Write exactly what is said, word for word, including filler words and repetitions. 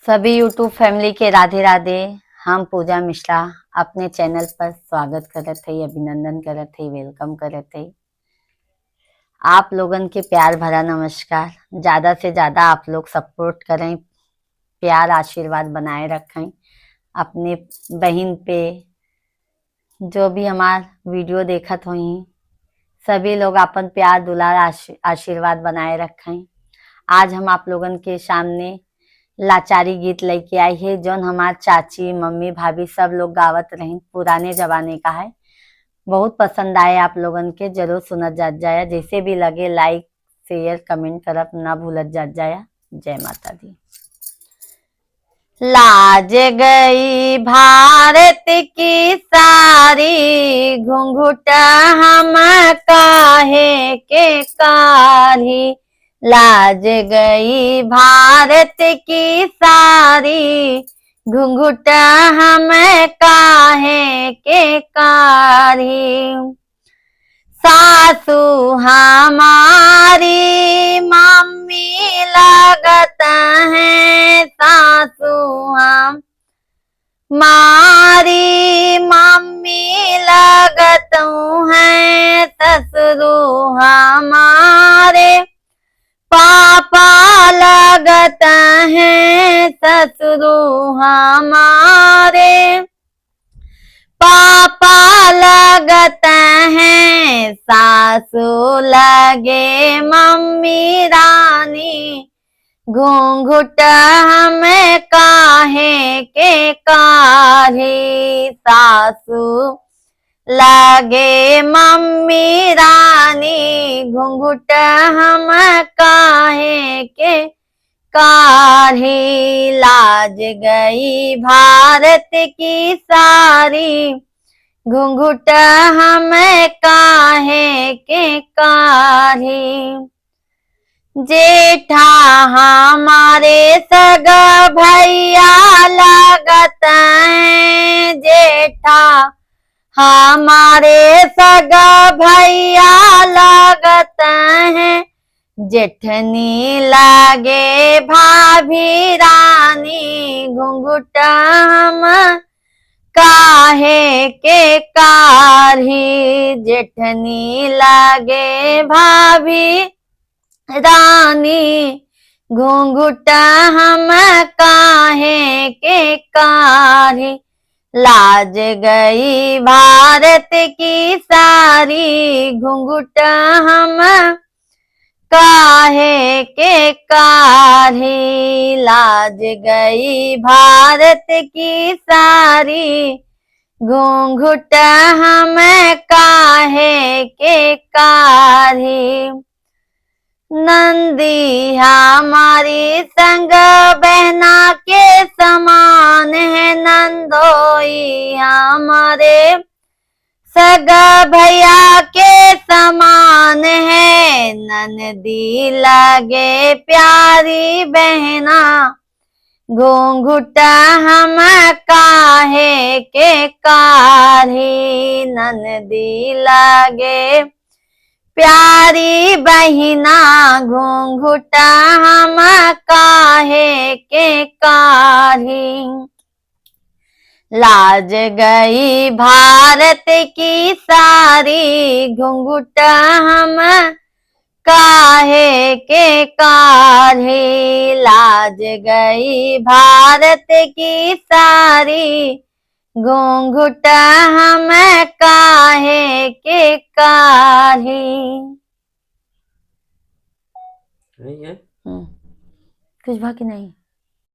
सभी YouTube family के राधे राधे। हम पूजा मिश्रा अपने channel पर स्वागत करत हई, अभिनंदन करत हई, welcome करत हई। आप लोगन के प्यार भरा नमस्कार। ज्यादा से ज्यादा आप लोग support करें, प्यार आशीर्वाद बनाए रखें। अपने बहिन पे जो भी हमार video देखत होई, सभी लोग आपन प्यार दुलार आशी-, आशीर्वाद बनाए रखें। आज हम आप लोगन के सामने लाचारी गीत लेके आई है, जौन हमार चाची, मम्मी, भाभी सब लोग गावत रहीं, पुराने जमाने का है। बहुत पसंद आए आप लोगन के, जरूर सुनत जात जाया। जैसे भी लगे like, share, comment करब ना भूलत जात जाया। जय माता दी। लाज गई भारत की सारी, घुंघुट हम काहे के काढ़ी। लाज गई भारत की सारी, घुंघुट हम काहे के काढ़ी। सासू हमारी मम्मी लगत हैं, सासू हमारी मम्मी लगत हैं, ससुरू हमारे पापा लगत हैं, ससुरू हमारे पापा लगत हैं। सासू लगे मम्मी रानी, घूंघट हम काहे के काढ़ी। सासू लगे मम्मी रानी, घुंघट हम काहे के काढ़ी। लाज गई भारत की सारी, घुंघट हम काहे के काढ़ी। जेठा हमारे सगा भैया लगत हैं, जेठा हमारे सगा भैया लगत हैं, जेठनी लगे भाभी रानी, घुंघट हम काहे के काढ़ी। जेठनी लगे भाभी रानी, घुंघट हम काहे के काढ़ी। लाज गई भारत की सारी, घुंघट हम काहे के काढ़ी। लाज गई भारत की सारी, घुंघट हम काहे के काढ़ी। नंदी हमारी संग बहना के समान है, नंदोई हमारे सगा भैया के समान है। ननदी लगे प्यारी बहना, घूंघट हम काहे के काढ़ी। ननदी लगे प्यारी बहिना, घूंघट हम काहे के काढ़ी। लाज गई भारत की सारी, घुंघट हम काहे के काढ़ी। लाज गई भारत की सारी, घुंघट हम काहे के काढ़ी। नहीं है? हम्म। कुछ बाकी नहीं।